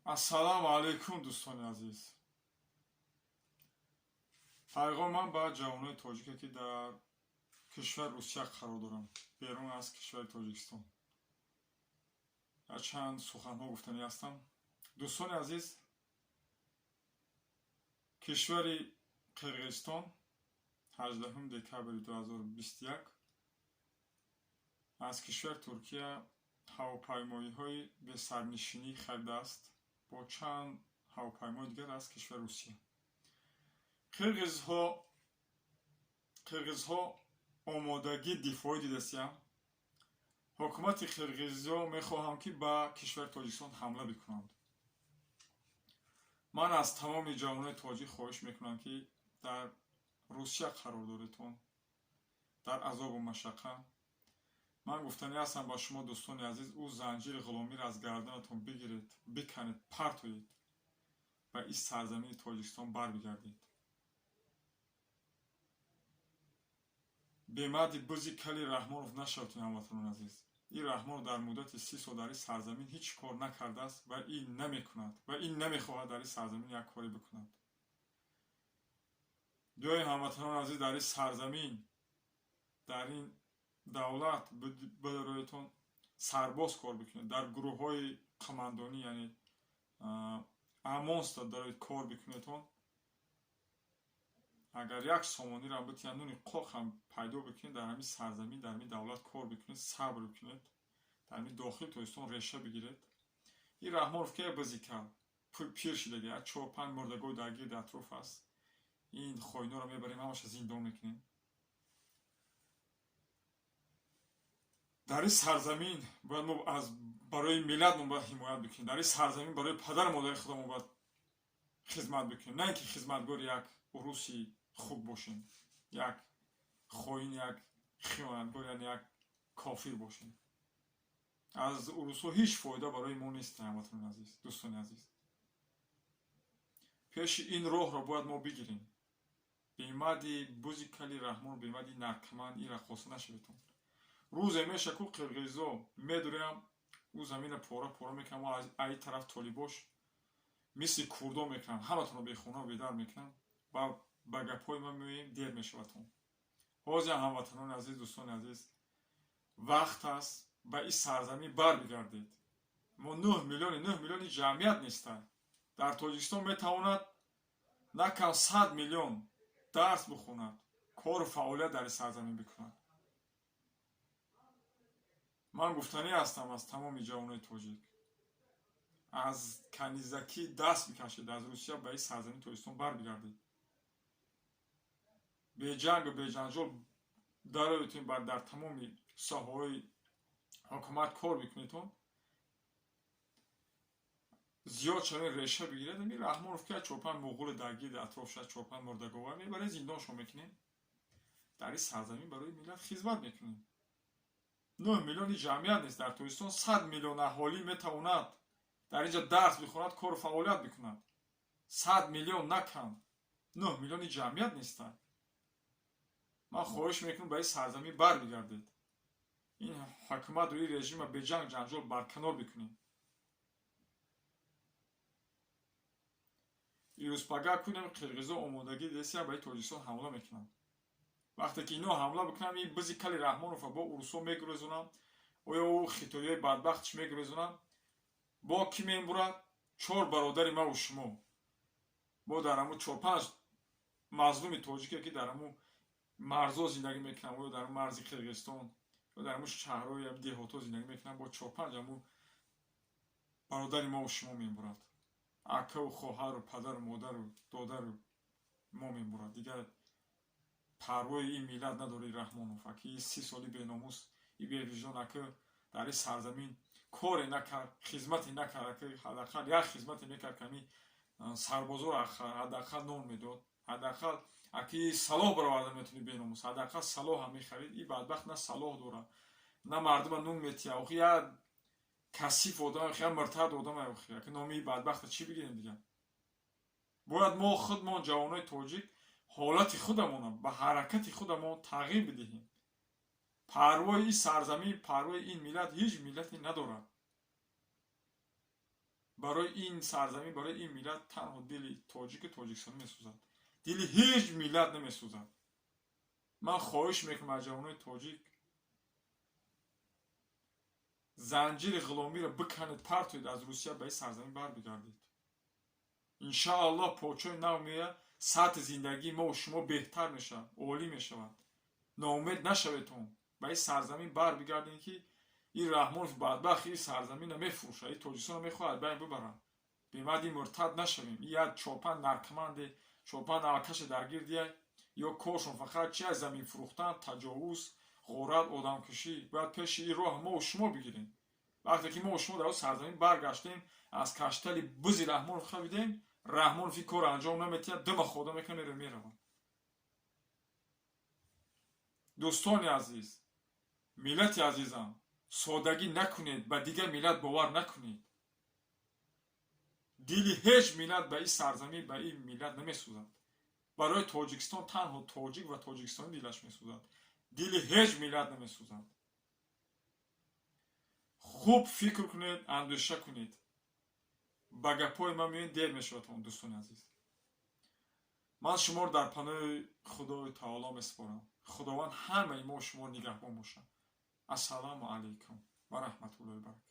Ассалому алайкум, дӯстони азиз. Пайғом ман ба ҷавонони тоҷике, ки дар кишвари Русия қарор доранд, берун аз кишвари Тоҷикистон. Чанд суханҳо гуфтанӣ ҳастам. Дӯстони азиз, кишвари Қирғизистон 18 декабри 2021 аз кишвари Туркия ҳавопаймоиҳои бесарнишинӣ харидааст бо чанд ҳавопаймои дигар аз кишвари Русия. Қирғизҳо омодагии дифоӣ дидастиям. Ҳукумати қирғизиҳо мехоҳанд, ки ба кишвари Тоҷикистон ҳамла бикунанд. Ман аз тамоми ҷавонони тоҷик хоҳиш мекунам, ки дар Русия қарор доредтон, дар азобу машаққа. Ман гуфтанӣ ҳастам ба шумо, дӯстони азиз, ӯ занҷири ғуломиро аз гарданатон бигиред, биканед, партоед, ба ин сарзамини Тоҷикистон барбигардед. Бемарди бузи кали Раҳмонов нашавед, ҳамватанони азиз. Ин Раҳмонов дар муддати 30 сол дар ин сарзамин ҳеҷ кор накардааст ва ин намекунад ва ин намехоҳад дар ин сарзамин як коре бикунад. Биёед, ҳамватанони азиз, дар ин сарзамин, дар ин давлат бидароедтон, сарбоз кор бикунед, дар гурӯҳҳои қумандонӣ, яъне ОМОНста дароед, кор бикунедтон. Агар як сомониро битиҳанд, нуни қоқ ҳам пайдо бикунед, дар ҳамин сарзамин, дар ҳамин давлат кор бикунед, сабр бикунед, дар ҳамин дохили Тоҷикистон реша бигиред. Ин Раҳмонов ки бизӣ кард, пир шидаги, як чор панҷ мурдагои дар гирди атроф аст. Ин хоиноро мебарем, ҳамаша зиндон мекунем. Дар ин сарзамин бояд мо аз барои миллатмон бояд ҳимоят бикунем. Дар ин сарзамин барои падару модари худамон бояд хизмат бикунем, на ин ки хизматгори як уруси хуб бошем, як хоин, як хиёнаткор, яъне як кофир бошем. Аз урусҳо ҳеҷ фоида барои мо нест, ҳамватанони азиз, дӯстони азиз. Пеши ин роҳро бояд мо бигирем. Бемарди бузи кали Раҳмон, бемарди наркоман, ин раққоса нашаведтон. Рӯзе меша ку қирғизо медурем, ӯ замина пора пора мекунам, аи тараф толибош мисли курдо мекунам, ҳаматонро бехона бедар мекунам ва ба гапҳои ман меоем, дер мешавадтон. Ҳозир, ҳамватанони азиз, дӯстони азиз, вақт аст ба ин сарзамин барбигардед. Мо 9 миллиони, 9 миллиони ҷамъият неста. Дар Тоҷикистон метавонад на кам 100 миллион дарс бихонад, кору фаъолият дар ин сарзамин бикунад. Ман гуфтанӣ ҳастам аз тамоми ҷавонони тоҷик: аз канизакӣ даст бикашед, аз Русия ба ин сарзамини Тоҷикистон барбигардед. Беҷангу беҷанҷол дароедтон, дар тамоми соҳаҳои ҳукумат кор бикунедтон, зиёд шавед, реша бигиред. Ами Раҳмонов ки чор-панҷ муғули дар гирди атрофша, чор-панҷ мурдагова мебарем, зиндоншон мекунем. Дар ин сарзамин барои миллат хизмат мекунем. 9 миллиони ҷамъият нест дар Тоҷикистон, 100 миллион аҳолӣ метавонад дар инҷа дарс бихонад, кору фаъолият бикунад. 100 миллион на кам, 9 миллиони ҷамъият нестанд. Ман хоҳиш мекунам, ба ин сарзамин барбигардед. Ин ҳукумату ин режима беҷанг ҷанҷол барканор бикунем. Ирӯзпага кунем, қирғизо омодагӣ дидеся, ба ин Тоҷикистон ҳамла мекунанд. Вақте ки ино ҳамла бикунанд, ин бизи кали Раҳмонова бо урусҳо мегурезонанд, оё ӯ хитоиҳои бадбахтш мегурезонанд, бо кӣ мембурад? Чор бародари маву шумо бо дар ҳамун чор-панҷ мазлуми тоҷике, ки дар ҳамун марзҳо зиндагӣ мекунанд, оё дар марзи Қирғизистон ё дар ҳамун шаҳрҳои деҳотҳо зиндагӣ мекунанд, бо чор-панҷ ҳамун бародари маву шумо мембурад. Акаву хоҳару падару модару додару мо мембурад. Дигар парвои ин миллат надори Раҳмонов. Аки ин 30 соли беномус, и бевиҷдон, аки дар ин сарзамин коре накард, хизмате накард. Аки ҳаддақал як хизмате мекард, ки ҳамин сарбозоро ҳаддақал нон медод, ҳаддақал аки салоҳ бароварда метавони, беномус, ҳаддақал салоҳ ҳам мехарид. Ин бадбахт на салоҳ дорад, на мардума нун метиҳад. Охи як касиф одам, охи як муртад одам, охи аки номи ин бадбахта чӣ бигирем дигар? Бояд мо худмон, ҷавонои тоҷик, ҳолати худамонро ба ҳаракати худамон тағйир бидиҳем. Парвои ин сарзамин, парвои ин миллат ҳеҷ миллате надорад. Барои ин сарзамин, барои ин миллат танҳо дили тоҷику тоҷикистонӣ месӯзад, дили ҳеҷ миллат намесӯзад. Ман хоҳиш мекунам аз ҷавонони тоҷик: занҷири ғуломиро биканед, партоед, аз Русия ба ин сарзамин барбигардед. Иншааллоҳ, подшоҳи нав меояд, сатҳи зиндагии мову шумо беҳтар мешавад, олӣ мешавад. Ноумед нашаведон, ба ин сарзамин барбигардем, ки ин Раҳмонов бадбахт ин сарзаминро мефурӯшад, ин Тоҷикистонро мехоҳад байн бибарад. Бемад ин муртад нашавем. Ин як чорпан наркоманде, чорпан алкаше дар гирдия ё коршон фақат чи аз замин фурӯхтан, таҷовуз, ғорат, одамкушӣ. Бояд пеши ин роҳ мову шумо бигирем. Вақте ки мо шумо дар он сарзамин баргаштем, аз каштали бузи Раҳмонов хавидем, Раҳмонов ин корро анҷом наметиҳад, дума хода мекунад, меро меравад. Дӯстони азиз, миллати азизам, содагӣ накунед, ба дигар миллат бовар накунед. Дили ҳеҷ миллат ба ин сарзамин, ба ин миллат намесӯзад. Барои Тоҷикистон танҳо тоҷик ва тоҷикистонӣ дилаш месӯзад, дили ҳеҷ миллат намесӯзад. Хуб фикр кунед, андеша кунед. Ба гапҳои ман меоед, дер мешавад. Дӯстони азиз, ман шуморо дар паноҳи Худои Таоло месупорам. Худованд ҳамаи мо шуморо нигаҳбон бошад. Ассалому алайкум ва раҳматуллоҳи баракатуҳ.